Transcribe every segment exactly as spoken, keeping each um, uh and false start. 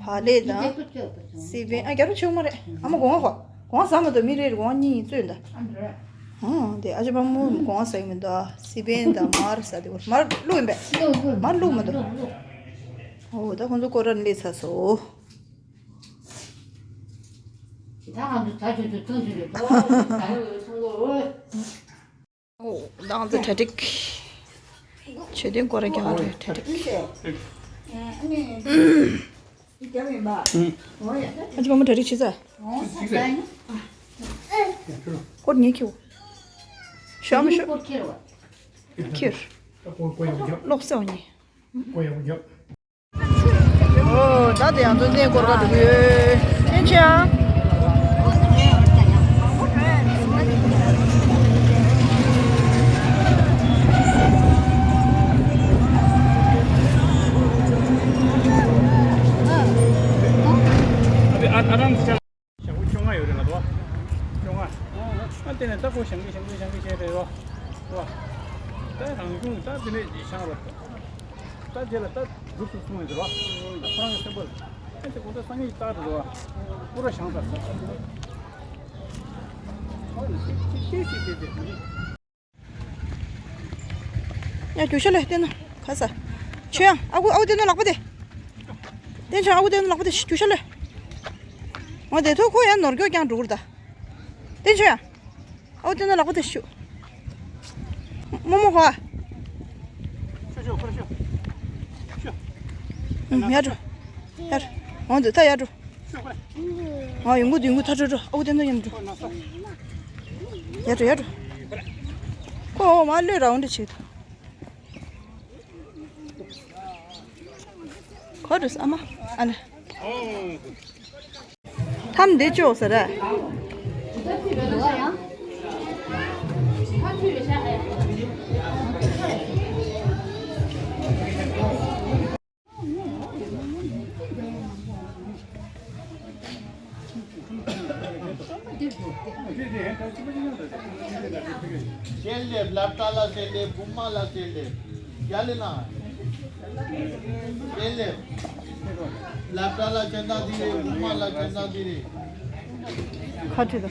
བག་ལེབ་དང་སི་པན། ཨ། རྒྱ་རོ་ཆེ་མ་རེད། ཨ་མ་སྒོ་ང་ཧོ། སྒོ་ང་ཟ་མ་འདུག་མི་རེ་རེ་སྒོ་ང་གཉིས་གཉིས་བཙོས་འདུག་ཨ། དེ་ཨ་ཅེ་པ་མོ་སྒོ་ང་ཟ་གི་མི་འདུག་སི་པན་དང་མར་ཟ་དེ་མར་བླུགས་ཡིན་པས། མར་བླུགས་མི་འདུག་ཨོ་ད་ཁོང་ཚོ་སྐོར་ར་སླེབས་ཚར་སོང་། ད་ང་ཚོ་ད་ཆུ་ཚོད་ཐུང་ཆུ་རེད་པོ། ད་ཡོད་ཚོང་ལོ་ཨོ། ཨོ་ད་ང་ཚོ་གྲ་སྒྲིག་ཆོས་དོན་སྐོར་ར་རྒྱག་རེད། གྲ་སྒྲིག་ཨ་ཅེ་པ་མོ་གྲ་སྒྲིག་བྱེད་ཚར། སྐོར་ངས་ཁྱེར། ཤོག་ཨ་མ་ཤོག་ཁྱེར། ལོག་སེ་འོ་ཉེ། ཨོ་ད་དེ་ཡང་ཚོ་གནས་སྐོར་ག་འགྲོ་གི་ཡོད། ཨེ་ཆེ་ཨ། ཞང་བོ་བཅོ་ལྔ་ཡོད་རེད་ལ་དོ། བཅོ་ལྔ། ཨ་དེ་ནས་ད་ཁོ་ཞང་གི་ཞང་གི་ཞང་གི་བྱས་རེད་རོ། རོ། ད་རང་གཞུང་ད་དེ་ནས་ཞང་རོ། ད་དེ་ལ་ད་འགྲུབ་སུ་སོང་ཡོད་རོ། ད་ཁོ་རང་གི་སེམས་པར། ཨ་དེ་ཁོ་ད་སང་ཉིན་ད་རེད་རོ། པུ་ར་ཞང་ད་རེད། ཨོ་ན་ཤེས་ཤེས་ཤེས་ཤེས་ཤེས་ཤེས། ཡ་རྒྱུག་ཤ་ལེ་བསྟན་ན་ག་ས། ཆོས་དབྱངས་ཨ་ཁུ་ཨ་ཁུ་བསྟན་ན་ལག་པ་དེ། བསྟན་ཆོས་ཨ་ཁུ་བསྟན་ན་ལག་པ་དེ་རྒྱུག་ཤ་ལེ། འོ་དེ་ཐུག་ཁོ་ཡང་ནོར་སྐྱོ་རྐྱང་འགྲོ་གི་རེད་ད། བསྟན་ཆོས་ཨ་ཁུ་བསྟན་ན་ལག་པ་དེ་ཞུ། རྨོ་མོ་ཧོ། ཤོ་ཤོ་ཁོ་ཤོ། ཤོ། ཡར་འགྲོ། ཡར། འོ་འདི་ད་ཡར་འགྲོ། ཨ་ཡོང་གི་འདུག་ཡོང་གི་ད་འགྲོ་འགྲོ། ཨ་ཁུ་བསྟན་ན་ཡར་འགྲོ། ཡར་འགྲོ་ཡར་འགྲོ། ཁོ་འོ་མ་གློད་ར་འོང་འདྲ་བྱེད་འདུག་ག་འགྲོ་ཨ་མ། ཨ་ལེ། ཐམ་འདི་ཅོག་ཟེར་ར། ཤེལ་ལེབ། ལབ་ཏྲ་ལ་ཤེལ་ལེབ། བུམ་མ་ལ་ཤེལ་ལེབ། རྒྱ་ལི་ན། ཤེལ་ལེབ། ལབ་ཏྲ་ལ་ཅན་ད་དི་རེ། བུམ་མ་ལ་ཅན་ད་དི་རེ། ཁ་ཁྲིད་དོ།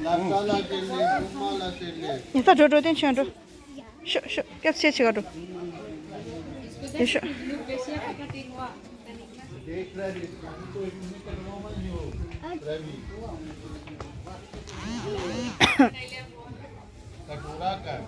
ལབ་ཏྲ་ལ་ཅན་ལེ། བུམ་མ་ལ་ཅན་ལེ། ཉི་ཚ་འགྲོ་འགྲོ་བསྟན་ཆོས་འགྲོ། ཤོག་ཤོག་སྐྱབས་ཆེ་ཆེ་ག་འགྲོ། ཡེ་ཤོག देख रहा है, इसको तो इनको करवाओ मत जो रवि। कटोरा कर।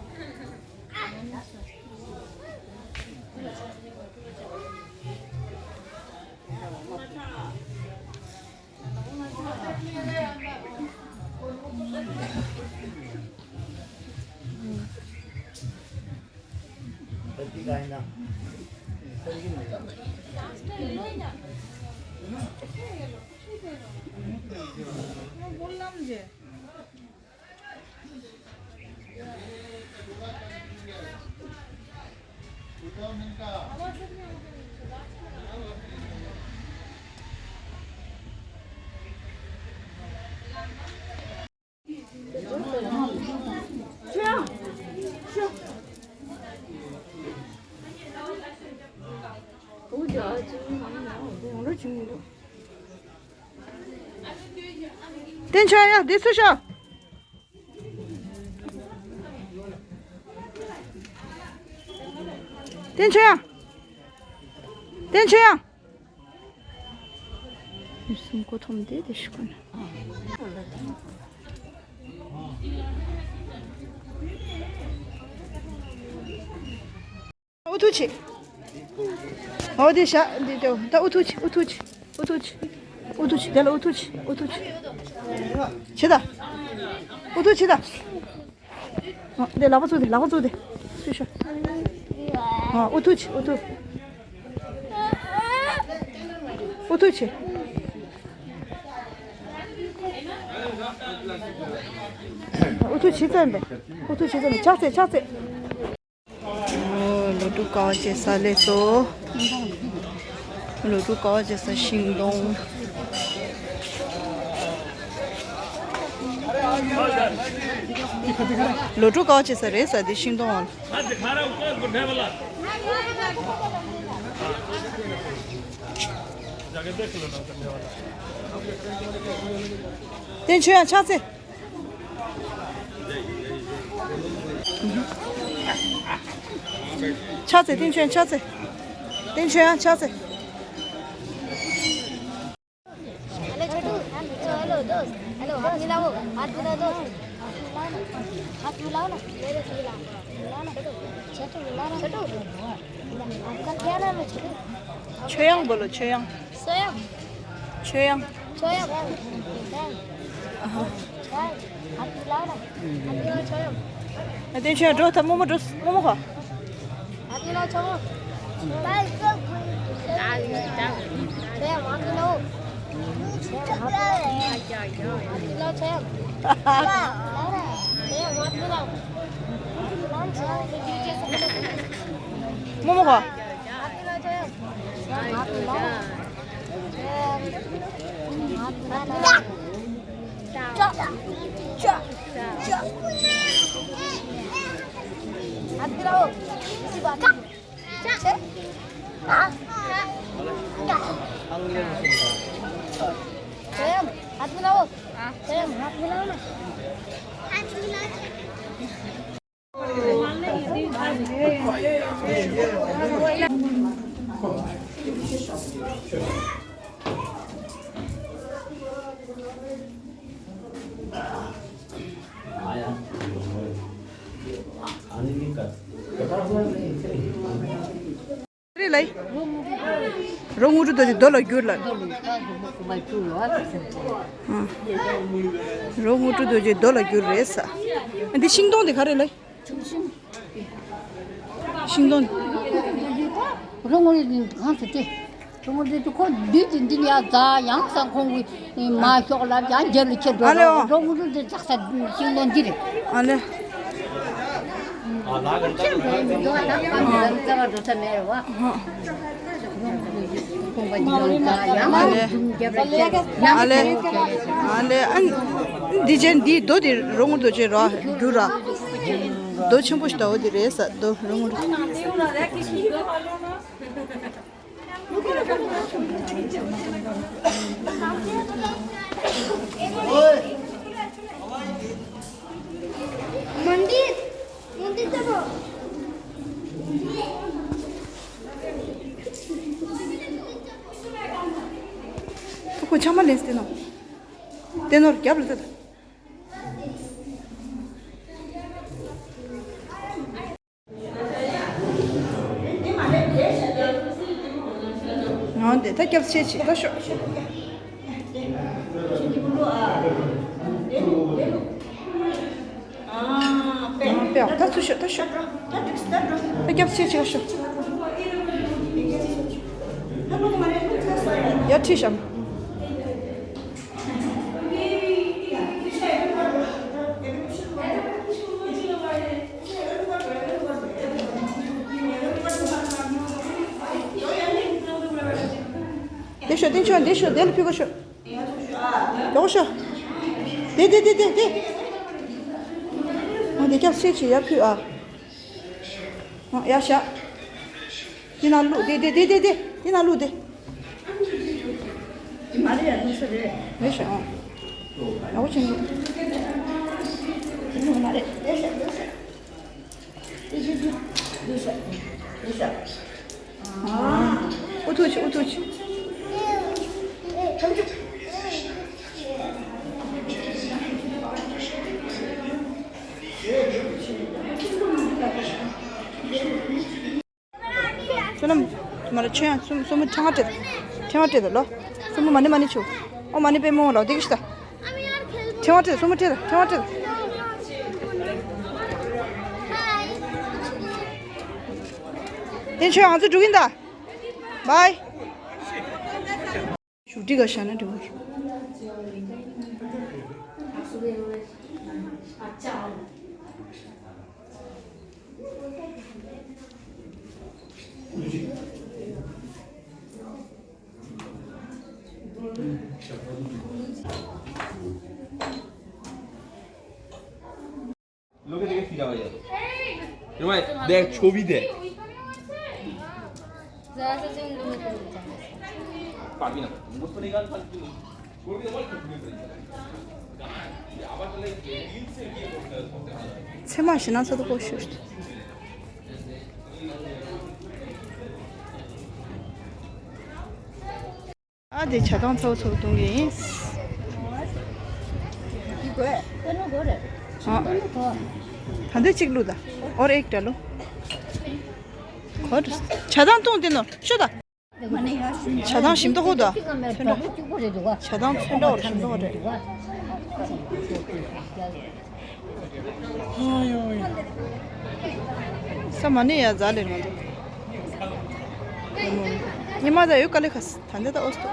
བསྟན་ཆོས་ཡ་འདི་ཚུར་ཤོག་བསྟན་ཆོས་ཡ། བསྟན་ཆོས་ཡ། མི་གསུམ་མགོ་འཐོམས་བསྡད་དེ་ཤི་ཁོ་ན། ཨུ་ཐུག་བྱེད། འོ་དེ་བཞག་འདི་ལྟོས། ད་ཨུ་ཐུག་བྱེད། ཨུ་ཐུག་བྱེད། ཨུ་ཐུག་བྱེད། ཨུ་ཐུག་བྱེད། དེ་ལ་ཨུ་ཐུག་བྱེད། ཨུ་ཐུག་བྱེད། བྱེད་ད། ཨུ་ཐུག་བྱེད་ད། འོ་དེ་ལག་པ་བཙུགས་ཏེ། ལག་པ་བཙུགས་ཏེ། ཤུ་ཤུ། ཨོ་ཨུ་ཐུག་བྱེད། ཨུ་ཐུག་ཨུ་ཐུག་བྱེད། ཨུ་ཐུག་བྱེད་ཙམ་པས། ཨུ་ཐུག་བྱེད་ཙམ་པས། ཕྱག་འཚལ། ཕྱག་འཚལ། ཨོ་ལོ་དྲུག་དཀའ་བ་སྤྱད་ས་སླེབས་སོང་། ལོ་དྲུག་དཀའ་བ་སྤྱད་ས་ཤིང་སྡོང་། ལོ་དྲུག་ཀ་བ་བྱེད་ས་རེད་ས་འདི་ཤིང་སྡོང་བ། བསྟན་ཆོས་ཡང་ཕྱག་འཚལ། ཕྱག་འཚལ། བསྟན་ཆོས་ཡང་ཕྱག་འཚལ། བསྟན་ཆོས་ཡང་ཕྱག་འཚལ། हेलो छोटू। हेलो, हेलो दोस्त। हेलो, हाथ मिलाओ। हाथ मिलाओ दोस्त। हाथ मिलाओ ना। मेरे से मिलाओ। मिलाओ ना। छोटू, मिलाओ ना। छोटू, आपका क्या नाम है छोटू? छोयांग बोलो, छोयांग। सोयांग। छोयांग। छोयांग। हाँ। ཨ་དེ་ཆོས་འགྲོ་ད་རྨོ་མོ་འགྲོ་རྨོ་མོ་ཁོ། རྨོ་མོ་ཁོ། हाथ मिलाओ। हाथ मिलाओ ना। རེད་ལ། རོ་དངོས་གྲུབ་རྡོ་རྗེ་རྡོ་ལ་བསྒྱུར་ལ། རོ་དངོས་གྲུབ་རྡོ་རྗེ་རྡོ་ལ་བསྒྱུར་རེད་ས། འདི་ཤིང་སྡོང་དེ་ག་རེ་ལ། ཤིང་སྡོང་། རོ་དངོས་གྲུབ་གང་ཟེར་ཏེ། རོ་དངོས་གྲུབ་དེ་ཁོ་བདུད་དེ་འདི་ཡ་རྫ་ཡང་ས་ཁོང་གི་མ་ཤོག་ལབ་ཡང་རྒྱབ་ལ་ཁྱེར་འགྲོ། ཨ་ལེ་ཨོ། རོ་དངོས་གྲུབ་དེ་ཙག་ས་ཤིང་སྡོང་འདི་རེད། ཨ་ལེ། ཨ་ལེ། ཨ་ལེ། ཨ་ལེ། ཨ་འདི་ཅན་འདི་རྡོ་འདི་རོ་དངོས་རྡོ་ཅན་རོ་འདུ་ར། རྡོ་ཆེན་པོ་ཞིག་ལྟ་བུ་འདི་རེད་ས་རྡོ་རོ་དངོས་རྡོ། मंदिर, मंदिर चलो। ཁོ་ཆང་མ་ལེན་སྟེ་ནོ། དེ་ནོར་རྒྱབ་ལ་ད། ང་འདི་ད་སྐྱབས་ཆེ་ཆེ་ད་ཤོག་ང་པེ་ད་ཚུར་ཤོག་ད་ཤོག་ད་སྐྱབས་ཆེ་ཆེ་ད་ཤོག་ཡ་ཁྲིད་ཤམ། འདི་ཤོ་འདི་ཤོ་འདི་ཤོ་འདི་ལ་ཕུལ་གོ་ཤོ། མགྱོགས་ཤོ། འདི་འདི་འདི་འདི་འདི། འདི་སྐྱབས་སེ་ཆེ་ཡར་ཕུལ་ཨ། ཡར་བཞག་འདི་ནང་བླུགས། འདི་འདི་འདི་འདི་འདི་འདི་ནང་བླུགས་འདི། འདི་མ་རེད་ཡ། ལུགས་སྲོལ་རེད། རེད་ཤག་ཨང་། ཡག་པོ་བྱུང་། འདི་ནང་མ་རེད། རེད་ཤག་རེད་ཤག་འདི་འདི་འདི་རེད་ཤག་རེད་ཤག་ཨ། ཨུ་ཐུག་ཆུ། ཨུ་ཐུག་ཆུ། བསོད་ནམས། མ་རེད། ཁྱོད་ཡང་སོ་སོ་མོ་ཕྲེང་བ་སྤྲད། ཕྲེང་བ་སྤྲད་དང་ལོ། སོ་མོ་མ་ཎི་མ་ཎི་ཆུ། ཨོཾ་མ་ཎི་པདྨེ་ཧཱུྃ་ལོ། དེ་གི་ཤི་ད། ཕྲེང་བ་སྤྲད། སོ་མོ་སྤྲད་དང་། ཕྲེང་བ་སྤྲད་དང་། དེ་ཁྱོད་ང་ཚོ་འགྲོ་གིན་ད། བཱའི། བཞུགས་ཁྲི་ག་བཞག་ན་འགྲིག་གི་རེད། ཡོང་བ་དེ་ཆོ་བི་དེ། ཚེ་མ་ཞི་ན་ཚ་དུ་པོ་ཤུ། ཨ་དེ་ཇ་དང་ཚོགས་ཚོགས་གཏོང་གི་ཡིན། ཨ་ད་འདི་གཅིག་བླུགས་ད། ཨོར་ཨེག་ཏྲ་ལོ། གོ་ཇ་དང་བཏུང་དེ་ནོ་ཤོད་ད། ཇ་དང་ཞིམ་ཏོག་ཧོ་ད། ཐོན་འགྲོ། ཇ་དང་ཚོན་འདྲ་བར་ཞིམ་ཏོག་རེད། ཨ་ཡོ་ཡོ། ས་མ་ནི་ཡ་ཛ་ལེ་མ་འདུག་ཉི་མ་ད་ཡོད་ཀ་ལེ་ཁ་ད་འདི་ད་ཨོ་སྟོ།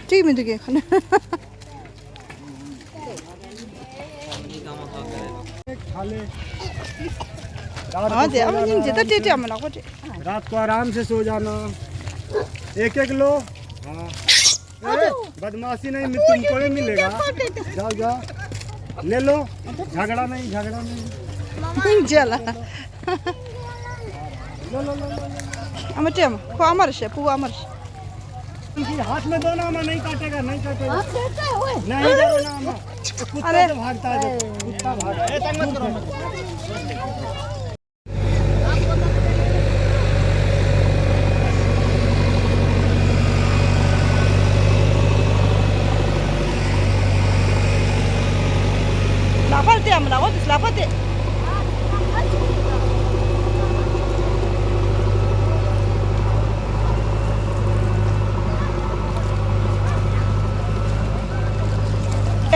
ཅིག་མི་འདུག་གས་ཁ་ན། हाँ, दे, हम नहीं, जितना टेटे हम लोग को टे- रात को आराम से सो जाना। एक एक लो। हाँ। अरे, बदमाशी नहीं, तुमको नहीं मिलेगा। जाओ, जाओ। ले लो। झगड़ा नहीं, झगड़ा नहीं। चला। लो, लो, लो, लो, लो। अमर टेम, को अमर से, पु अमर से। हाथ में दो ना, मैं नहीं काटेगा, नहीं काटेगा। आप देते हो? नहीं दो ना, मैं। कुत्ता अरे। तो भागता है, कुत्ता भागता है। ऐसा मत करो, मत करो। ལག་པ་དེ་ཨམ་ལག་པ་དེ་ལག་པ་དེ།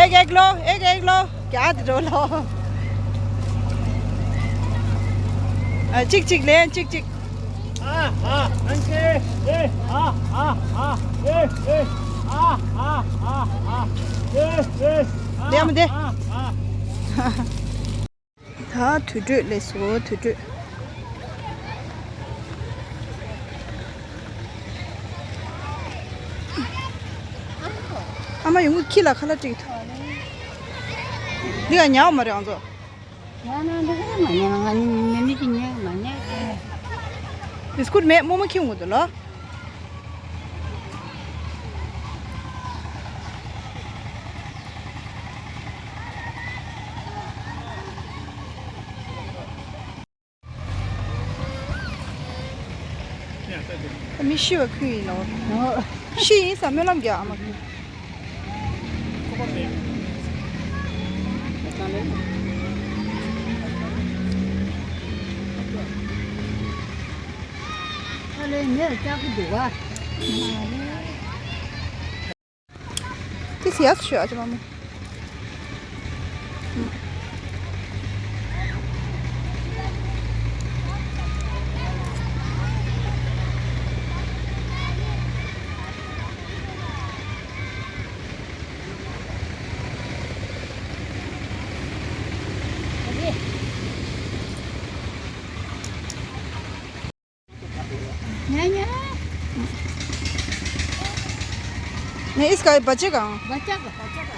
एक एक लो, एक एक लो। क्या लो? चिक चिक ले, चिक चिक। दे मुझे। ད་དུར་ཁྲོད་སླེབས་སོང་། དུར་ཁྲོད། ཨ་མ་ཡོང་གི་ཁྱི་ལ་ཁ་ལག་སྤྲད་ཐུབ། འདི་ག་ཉལ་བ་མ་རེད་ང་ཚོ། ཉལ་ན་འདི་ག་མ་ཉལ་ང་ནི་མི་མི་གི་ཉལ་མ་ཉལ། བི་སི་ཀུད་མེད་རྨོ་མོ་ཁྱི་ཡོང་གི་འདུག་ལོ། མི་ཤི་བ་ཁུལ་ཡིན་ནོ། ཤི་ཡིན་ས་སྨོན་ལམ་རྒྱག་ཨ་མ་ཁུལ། ཁ་ལས་མེར་ལྕགས་ཀྱི་འདུག་བ། དེ་ཟེར་ཡག་ཤོད་ཨ་ཅག་མ་མོ། ཉ་ཉ། नहीं, इसका बच्चे का। बच्चा का, बच्चा का।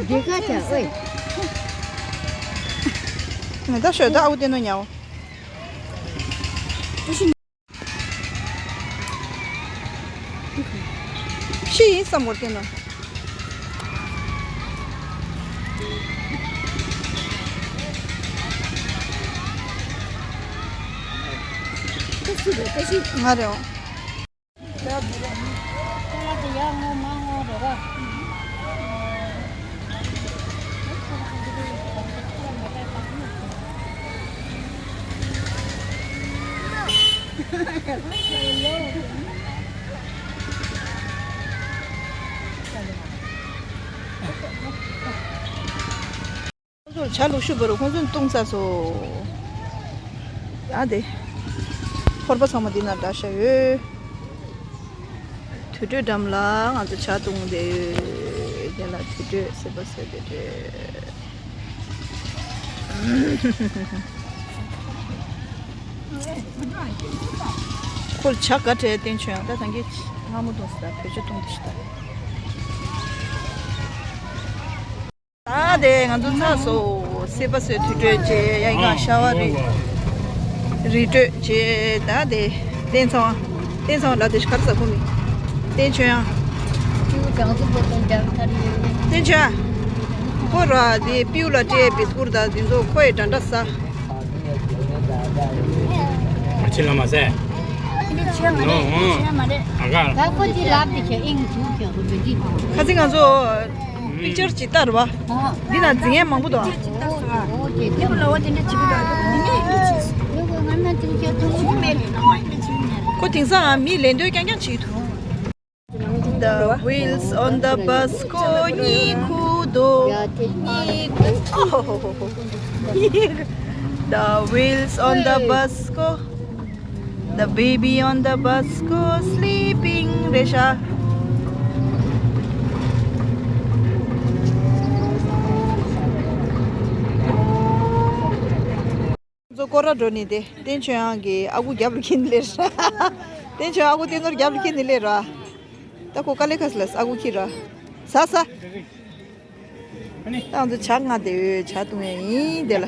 देखा क्या? ओए। नहीं, तो शोधा आऊ देनो न्याओ। ཤི་ཡིན་བསམ་གོ་སྐྱེ་ནོ། ང་རེད་འོ། ཁོང་ཚོར་ཇ་ལུག་ཤུ་བོར་ཁོང་ཚོས་བཏུང་ཚར་སོང་། ཡ་དེ། ཕོར་པ་ཚང་མ་འདི་ན་འདྲ་ཤ་ཡོད། དུར་ཁྲོད་འགྲམ་ལ་ང་ཚོ་ཇ་བཏུང་བསྡད་ཡོད། དེ་ལ་དུར་ཁྲོད་སེམས་པ་སེམས་དུར་ཁྲོད། ཁོ་ཇ་ག་འདྲས་བསྟན་བྱོན་ཡང་ད་ཐང་གི་མངར་མོ་བཏུང་ཟེར་ད་བོད་ཇ་བཏུང་དེ་ཤི་ད། ད་དེ་ང་ཚོ་ཚར་སོང་། སྲིད་པ་བཟོས་དུར་ཁྲོད་བྱས་ཡ་ཡི་ག་ཤ་བ་རི་རི་ཁྲོད་བྱས། ད་དེ་བསྟན་ཚང་བ་བསྟན་ཚང་བ་ལ་དེ་ཤ་ཁར་ཟ་ཁུ་མི་བསྟན་བྱོན་ཡང་། བསྟན་བྱོན་ཡང་ཁོ་ར་དེ་པིའུ་ལ་སྤྲད་བི་སི་ཀུར་དང་དེ་ཚོ་ཁོ་ཡི་འདྲ་འདྲ་ཟ། ཨ་ཕྱི་ལ་མ་ཟད། ཨ་ག་ད་ཁོ་ཅི་ལབ་དེ་ཁྱེད་ཨིང་ཆུ་ཁྱེད་ཁོ་བི་ཇི་ཁ་ཚིག་ང་ཚོ། པིག་ཅར་ཅིག་ལྟར་བ། འདི་ན་འཛིན་ཡས་མང་པོ་འདུག་ཁོ་དེང་སང་མི་ལེན་འདོད་རྐྱང་རྐྱང་བྱེད་ཀྱི་འདུག The wheels on the bus go གཉིད་ཁུག་འདུག་གཉིད་ཁུག The wheels on the bus go The baby on the bus go sleeping རེད་ཤག་ཚོ་སྐོར་ར་འགྲོ་ནི་དེ་བསྟན་ཆོས་དབྱངས་ཀྱི་ཨ་ཁུ་རྒྱབ་ལ་འཁྱེར་ནི་ལེར། བསྟན་ཆོས་ཨ་ཁུ་བསྟན་རྡོར་རྒྱབ་ལ་འཁྱེར་ནི་ལེར་ར། ད་ཁོ་དཀའ་ལས་ཁག་ལ་ཨ་ཁུ་འཁྱེར་ར། ཟ་ཟ། ད་ང་ཚོ་ཇ་མངགས་ཏེ་ཡོད། ཇ་བཏུང་ཡས་ཡིན་དེ་ལ།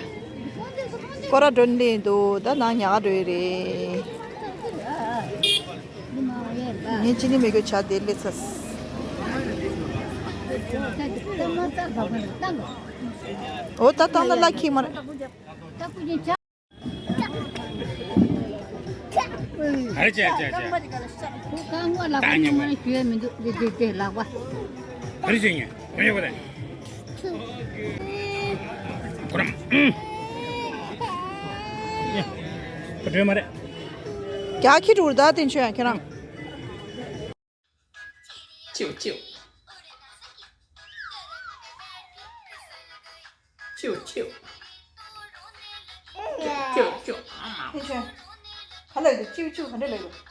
སྐོར་ར་འགྲོ་ནི་ལེན་འདུག་ད་ནང་ཉལ་ག་འགྲོ་ཡི་རེད། ངས་ཅི་ནི་མི་དགོས་ཇ་དེ་སླེབས་ཚར། འོ་ད་བཏང་ན་བརླག་ཁྱི་མ་རེད། ཨ་ཅེ་ཅེ་ཅེ། ཁོ་རྐང་པ་ལག་པ་ཉམས་ཉམས་ཞུ་ཡ་མི་འདུག་འདི་འདི་འདི་ལག་པ། ཨ་རི་ཅེ་ཉེ་ཁོ་ཡོད་པ་རེད། ཁོ་རང་། ཡ། ཁོ་འགྲོ་མ་རེད། རྒྱ་ཁྱི་འགྲོ་ད་བསྟན་ཆོས་ཡང་ཁྱེད་རང་། ཅིའུ་ཅིའུ། ཅིའུ་ཅིའུ། ཅིའུ་ཅིའུ། ཨ་མ། ཧེ་ཆོས། ག་ལ་ཡོད། ཅིའུ་ཅིའུ་ག་འདྲ་ལ་ཡོད།